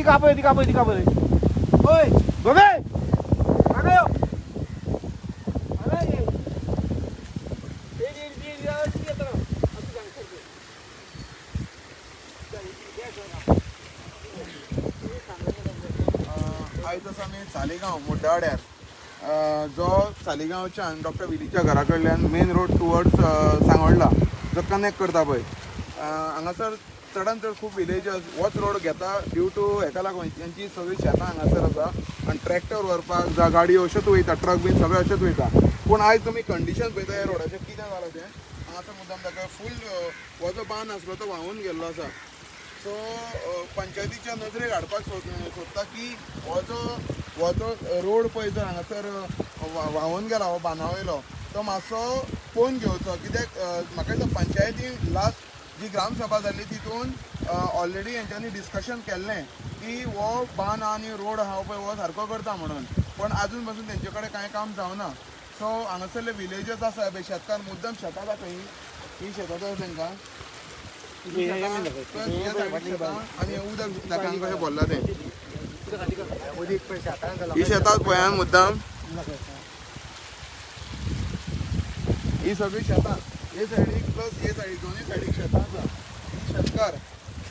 तिका आपय, तिका आपय, तिका आपय. ओय गोगे, हांगा यो. हांगा ये. येईल, येईल, येईल, येईल, येता राव. आतां सांग सारकें. आयज आसा आमी सालिगांव मुड्डावाड्यार, जो सालिगांवच्यान डॉक्टर विलीच्या घरा कडल्यान मेन रोड टुवर्ड्स सांगोडला जो कनेक्ट करता पळय, हांगासर चडान चड खूब विलेजस होच रोड घेता ड्यू टू हेका लागून तेंची सगळीं शेतां हांगासर आसा आनी ट्रॅक्टर व्हरपाक जावं गाडयो अश्योच वयता, ट्रक बीन सगळें अशेंच वयता. पूण आयज तुमी कंडिशन पळयता ह्या रोडाचें कितें जालां तें. हांगासर मुद्दाम ताका फूल हो जो बांद आसलो तो व्हांवून गेल्लो आसा. सो पंचायतीच्या नजरेक हाडपाक सोदता की हो जो रोड पळय जर हांगासर व्हांवून गेला हो बांदा वयलो तो मातसो पळोवन घेवचो. कित्याक म्हाका दिसता पंचायती लास्ट जी ग्रामसभा जाल्ली तितून ऑलरेडी हेंच्यांनी डिस्कशन केल्लें की हो बांद आनी रोड आहा पळय हो सारको करता म्हणून, पण आजून पासून तेंचे कडेन कांय काम जावना. सो हांगासरले विलेजस आसा पळय शेतकार मुद्दम शेतां दाखय, ही शेतां आसा तेंकां आनी उदक दाखय कशें भरलां तें. ही शेतां पळयान मुद्दाम, ही सगळीं शेतां हे सायडीक प्लस हे सायडीक दोनूय सायडीक शेतां आसा. ही शेतकार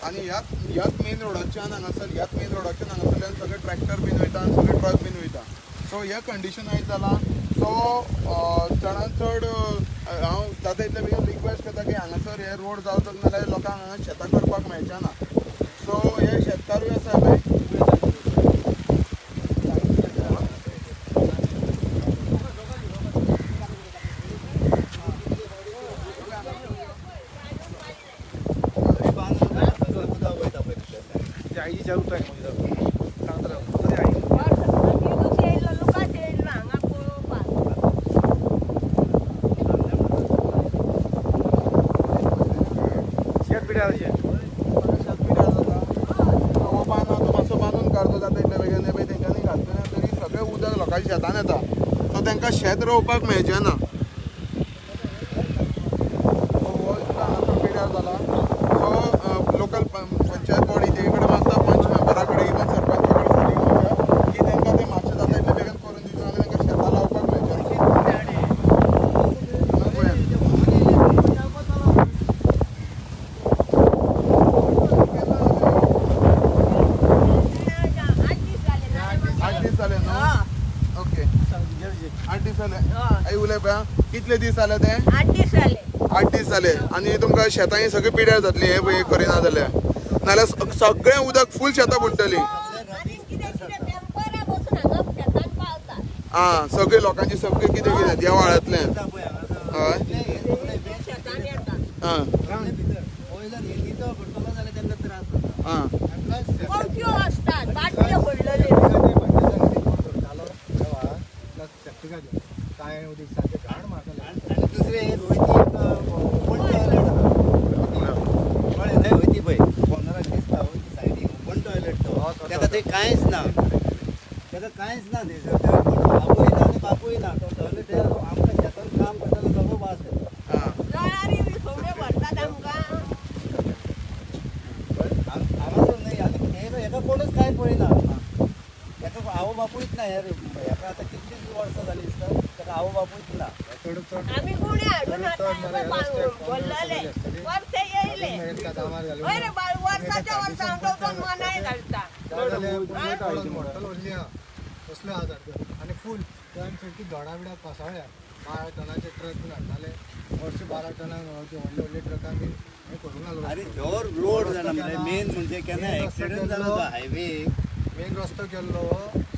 आनी ह्याच ह्याच मेन रोडाच्यान हांगासर ह्याच मेन रोडाच्यान हांगासरल्यान सगळे ट्रॅक्टर बीन वयता आनी सगळे ट्रक बीन वयता. सो हे कंडिशन आयज जालां. सो चडान चड हांव जाता इतले बेगीन रिक्वेस्ट करता की हांगासर हे रोड जावचो, नाल्यार लोकांक हांगा शेतां करपाक मेळचें ना. सो हे शेतकारूय आसा पळय. ते आईची चालू आहे म्हणजे सांगता राव. तरी आई. येयलो लुकाच येयलो हांगा पळोवपाक. शेत पिड्यार शेत. शेत पिड्यार जाता. हो बांद आहा तो मातसो बांदून काडचो जाता इतले बेगीन. पळय तेंच्यांनी घातलें ना तरी सगळें उदक लोकांच्या शेतान येता. सो तांकां शेत रोवपाक मेळचें ना. हो इतलो हांगासर पिड्यार जाला. सो लोकल पंचायत बॉडी तेजे कडेन मागता, पंच मेंबरा कडेन, इवन सरपंचा कडेन सालिगांवच्या, की तांकां तें मातशें जाता इतले बेगीन करून दिवचें, नाल्यार तांकां शेतां लावपाक मेळचें ना. हांगा पळयात. 8 दीस जाले ना. 8 दीस जाले न्हू? ओके, 8 दीस जाले. आई उलय पळया, कितले दीस जाले ते? 8 दीस जाले. 8 दीस जाले आनी तुमकां शेतां ही सगळीं पिड्यार जातली हे पळय करिना जाल्यार, नाल्यार सगळें उदक फूल शेतां बुडटलीं. आनी कितें कितें टेंपरां बसून हांगा शेतान पावतात. आं, सगळीं लोकांची सगळें कितें कितें ह्या व्हाळांतल्यान. हय. शेतान येतात. आं आं पंख्यो आसतात बाटल्यो भरलेल्यो. काय उदीक सारकें घाण मारतालें. आनी दुसरें एक वयती एक ओपन टॉयलेट आहा, कळ्ळें न्हय? वयती पळय कॉर्नराक दिसता वयती सायडीक ओपन टॉयलेट तो, तेका थंय कांयच ना, तेका कांयच ना थंयसर. बापूय ना आनी बापूय ना तो टॉयलेट आमकां शेतान काम करतना सगळो वास येता. जळारी बी सगळ्यो भरतात आमकां. हांगासर न्हय आनी हेका कोणूच कांय पळयना. हेका आवय बापूयच ना. हे हेका आतां कितलीं वर्सां जालीं दिसता, ताका आवय बापूयच ना. चड चड आमी गुणे हाडून आतां भरलेले परते येयले. हय रे बाय, वर्साच्या वर्सा आमकां वचोन मनाय घालता. हॉटेल व्हडली आहा तसल्यो आहा सारक्यो आनी फूल त्या सारकी धोडा बिडा कोसळ्ळ्या. 12 टनाचे ट्रक बीन हाडटाले वर्स, 12 टनाक व्हडले व्हडले ट्रकां बीन हें करूंक ना. आनी जो रोड जाणा म्हणजे मेन म्हणजे केन्ना एक्सिडंट जालो तो हायवे. मेन रस्तो केल्लो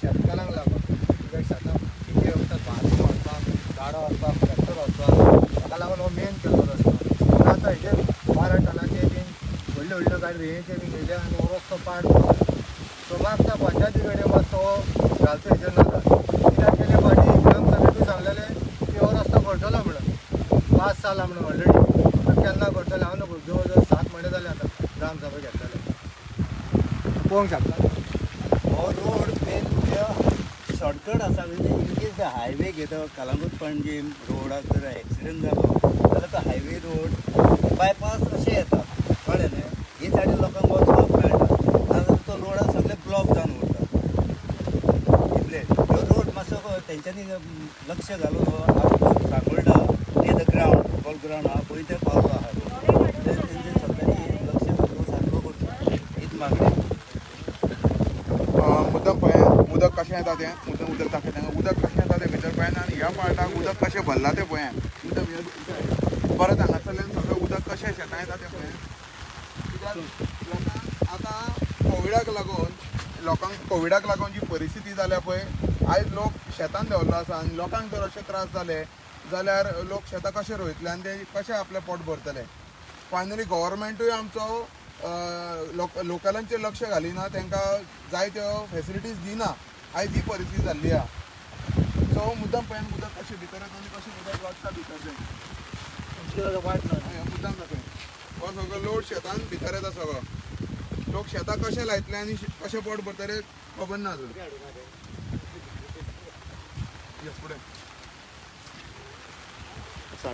शेतकारांक लागून, कित्याक शेतां पिके वतात, भाजी व्हरपाक, गाडो व्हरपाक, ट्रॅक्टर व्हरपाक, ताका लागून हो मेन केल्लो रस्तो. पूण आतां हेजेर 12 टनाचे बीन व्हडल्यो व्हडल्यो गाडी रेंवेचे बीन येयले आनी हो रस्तो पाड जालो. सो मागता पंचायती कडेन मातसो हो घालचो हेजेर नाका, कित्याक गेले फावटी ग्रामसभेकूय सांगलेलें की हो रस्तो करतलो म्हणून, पास जाला म्हणून ऑलरेडी. आतां केन्ना करतले हांव नको. जवळ जवळ 7 म्हयने जाले आतां ग्रामसभा घेतलेले. पळोवंक शकता. हो रोड मेन म्हणजे शॉर्टकट आसा, म्हणजे इनकेस हायवे घेता कलांगूट पणजी रोडाक जर एक्सिडंट जालो जाल्यार तो हायवे रोड बायपास अशें येता, कळ्ळें न्हय? ही सायडीन लोकांक वचपाक मेळटा, नाजाल्यार तो रोडाक सगळे ब्लॉक. सगळ्यांनी लक्ष घालून हो Sangolda near the ground football ground आहा पळय ते पावलो आहा रोड ते तेंचे सगळ्यांनी लक्ष घालून सारको करचो हीच मागणी. मुद्दम पळय उदक कशें येता तें, मुद्दम उदक दाखयता, उदक कशें येता तें भितर पळयना आनी ह्या पार्टाक उदक कशें भरलां तें पळया. मुद्दम ह्या परत हांगासरल्यान सगळें उदक कशें शेतां येता तें पळया. कित्याक लोकांक आतां कोविडाक लागून, लोकांक कोविडाक लागून जी परिस्थिती जाल्या पळय, आयज लोक शेतान देंवल्लो आसा आनी लोकांक जर अशे त्रास जाले जाल्यार लोक शेतां कशें रोयतले आनी ते कशें आपलें पोट भरतले. फायनली गव्हर्मेंटूय आमचो लोकलांचेर लक्ष घालिना, तांकां जाय त्यो फेसिलिटीज दिना. आयज ही परिस्थिती जाल्ली आहा. सो मुद्दम पळयान उदक कशें भितर येता आनी कशें उदक वचता भितर तें. हय, मुद्दम दाखय. हो सगळो लोड शेतान भितर येता सगळो. लोक शेतां कशें लायतले आनी कशें पोट भरतले खबर ना अजून. यो फुडें. हो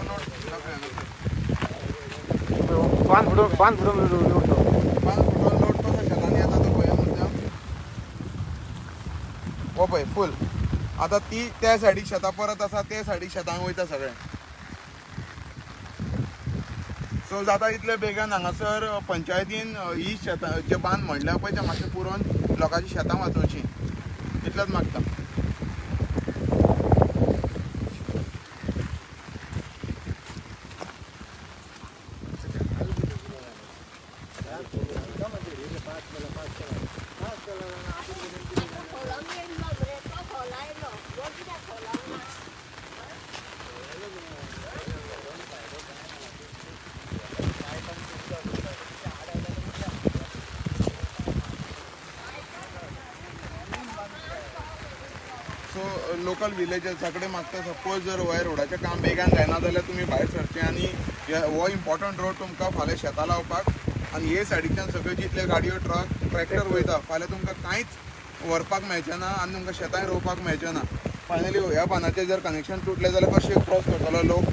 लोड दाखय हांगासर. बांद फुटून, बांद फुटून उडतो. बांद फुटून लोड कसो शेतांनी येता तो पळय मुद्दम. हो पळय फूल. आतां ती त्या सायडीक शेतां परत आसा, ते सायडीक शेतांक वयता सगळें. सो जाता इतले बेगीन हांगासर पंचायतीन ही शेतां जे बांद म्हणल्या पळय ते मातशें पुरोवन लोकांची शेतां वाचोवची, इतलेंच मागता. खोलांक येयल्लो मरे तो, खोलायलो हो कित्याक खोलांक ना? सो लोकल विलेजर्सा कडेन मागता, सपोज जर हो रोडाचें काम बेगान जायना जाल्यार तुमी भायर सरचें आनी हो इम्पॉर्टंट रोड तुमकां फाल्यां शेतां लावपाक आनी हे सायडीच्यान सगळ्यो जितले गाडयो ट्रक ट्रॅक्टर वयता, फाल्यां तुमकां कांयच व्हरपाक मेळचें ना आनी तुमकां शेतांय रोवपाक मेळचें ना. फायनली ह्या बांदाचें जर कनेक्शन तुटलें जाल्यार कशें क्रॉस करतलो लोक?